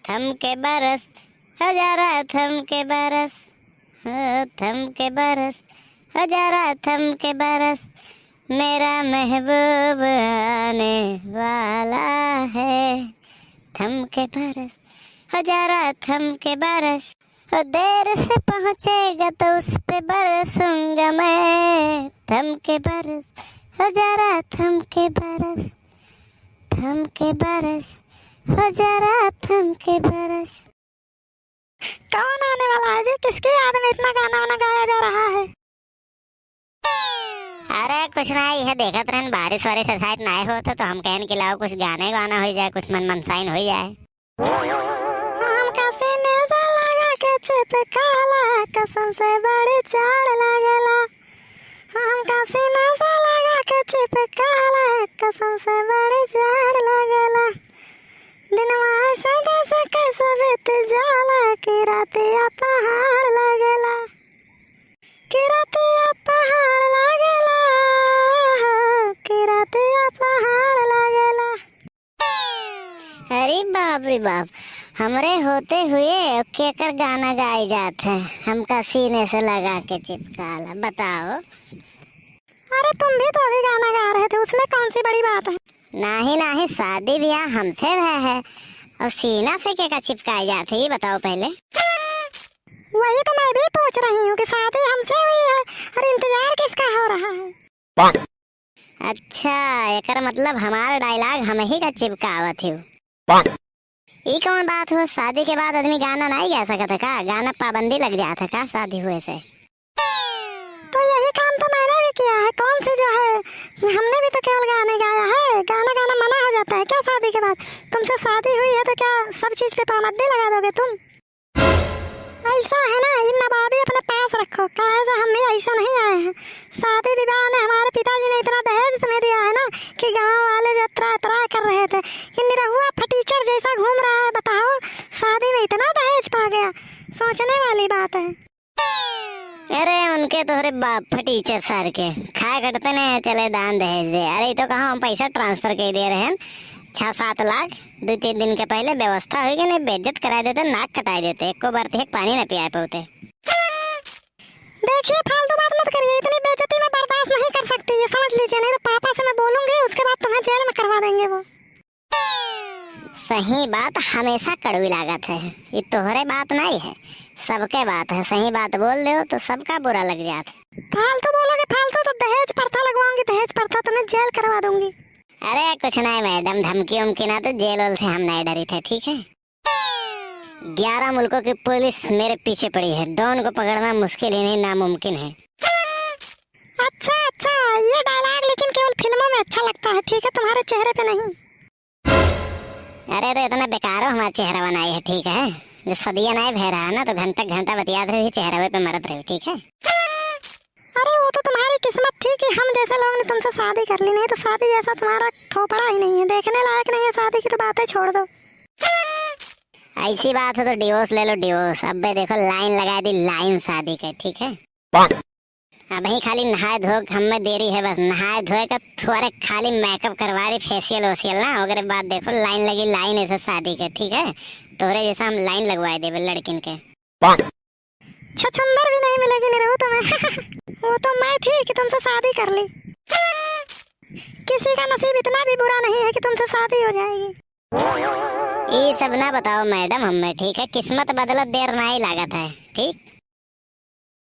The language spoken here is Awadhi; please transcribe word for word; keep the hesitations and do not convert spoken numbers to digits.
थम के बरस, हजारा थम के बरस, हो थम के बरस, हजारा थम के बरस, मेरा महबूब आने वाला है। थम के बरस, हजारा थम के बरस, वो देर से पहुँचेगा तो उस पे बरसूंगा मैं। थम के बरस, हजारा थम के बरस, थम के बरस, हजारा थम के बरस। कौन आने वाला है जी? किसकी याद में इतना गाना वाना गाया जा रहा है? अरे कुछ ना, यह देखत रहन बारिश वारिश शायद ना होत, तो हम कहन कि लाओ कुछ गाने गाना हो जाए, कुछ मन मनसाइन हो जाए। हमका सीने से लगा के चिपकाला, कसम से बड़ी जाड़ लागेला। हमका सीने से लगा के चिपकाला, कसम से बड़ी जाड़ लागेला। दिनवा ऐसे जैसे कैसे बीत जाला, कि रातिया पहाड़ लागेला, कि रातिया पहाड़ लागेला, हो, कि रातिया पहाड़ लागेला। अरे बाप रे बाप, हमरे होते हुए केकर गाना गाए जात है, हमका सीने से लगा के चिपकाला, बताओ। अरे तुम भी तो अभी गाना गा रहे थे, उसमें कौन सी बड़ी बात है? नाही नाही, शादी ब्याह हमसे भय है, और सीना से केका चिपकाए जात है, ये बताओ पहले। वही तो मैं भी पूछ रही हूँ कि शादी हमसे हुई है और इंतजार किसका हो रहा है? अच्छा, एकर मतलब हमार डायलॉग हम ही का चिपकावत हो। ई कौन बात हो, शादी के बाद आदमी गाना नाई गा सकत है का? गाना पाबंदी लग जात है का शादी हुए से? तो यही काम तो मैंने भी किया है, कौन सी जो है, हमने भी तो केवल गाने गाया है। गाना गाना मना हो जाता है क्या शादी के बाद? तुमसे शादी हुई है तो क्या सब चीज पे पाबंदी लगा दोगे तुम? ऐसा है ना, इन नवाबी अपने पास रखो, काहे से हम भी ऐसा नहीं आए हैं। शादी विवाह में हमारे पिताजी ने इतना दहेज तुम्हें दिया है ना कि गांव वाले जतरा अतरा कर रहे थे कि निरहुआ फटीचर जैसा घूम रहा है। बताओ, शादी में इतना दहेज पा गया, सोचने वाली बात है। अरे उनके तोहरे बाप फटीचर सर के खाए कटते नहीं है, चले दान दहेज दे। अरे ई तो कहा हम पैसा ट्रांसफर कर दे रहे हैं, छः सात लाख, दो तीन दिन के पहले व्यवस्था हो गई, नहीं बेइज्जत करा देते, नाक कटा देते, एको बार तो एक पानी न पिया पाते। देखिए, फालतू बात मत करिए, इतनी बेइज्जती मैं बर्दाश्त नहीं कर सकती, ये समझ लीजिए, नहीं तो पापा से मैं बोलूंगी, उसके बाद तुम्हें जेल में करवा देंगे वो। सही बात हमेशा कड़वी लागत है, ये तोहरे बात नहीं है, सबके बात है। सही बात बोल दो तो सबका बुरा लग जात है। फालतू बोलोगे फालतू तो दहेज प्रथा लगवाऊंगी, दहेज प्रथा, तुम्हें जेल करवा दूंगी। अरे कुछ नहीं मैडम, धमकी उमकी ना, तो जेल वेल से हम नहीं डरी थे, ठीक है। ग्यारह मुल्कों की पुलिस मेरे पीछे पड़ी है, डॉन को पकड़ना मुश्किल ही नहीं, नामुमकिन है। अच्छा अच्छा, ये डायलॉग लेकिन केवल फिल्मों में अच्छा लगता है, ठीक है, तुम्हारे चेहरे पे नहीं। अरे तो इतना बेकारो हमारा चेहरा बनाई है, ठीक है, जो सदिया नहीं भय रहा ना, तो घंटा घंटा बतियात रहे चेहरे पे मरत रहे, ठीक है। अरे वो तो तुम्हारी किस्मत थी कि हम जैसे लोग ने तुमसे शादी कर ली, नहीं तो शादी जैसा तुम्हारा थोपड़ा ही नहीं है, देखने लायक नहीं है, शादी की तो बातें छोड़ दो। ऐसी बात है तो डिवोर्स ले लो, डिवोर्स। अबे देखो लाइन लगा दी, लाइन शादी के, ठीक है। अबही खाली नहाए धोए के हमें देरी है, बस नहाए धोए के थोड़े खाली मेकअप करवा ली, फेशियल वेशियल ना, ओकरे बाद देखो लाइन लगी, लाइन ऐसे शादी के, ठीक है। तोहरे जैसा हम लाइन लगवाए देबे लड़किन के। छछुंदर भी नहीं मिलेगी निरहू तुम्हें। वो तो मैं थी कि तुमसे शादी कर ली। किसी का नसीब इतना भी बुरा नहीं है कि तुमसे शादी हो जाएगी। ये सब ना बताओ मैडम हमें, ठीक है, किस्मत बदलत देर नहीं लागत है, ठीक।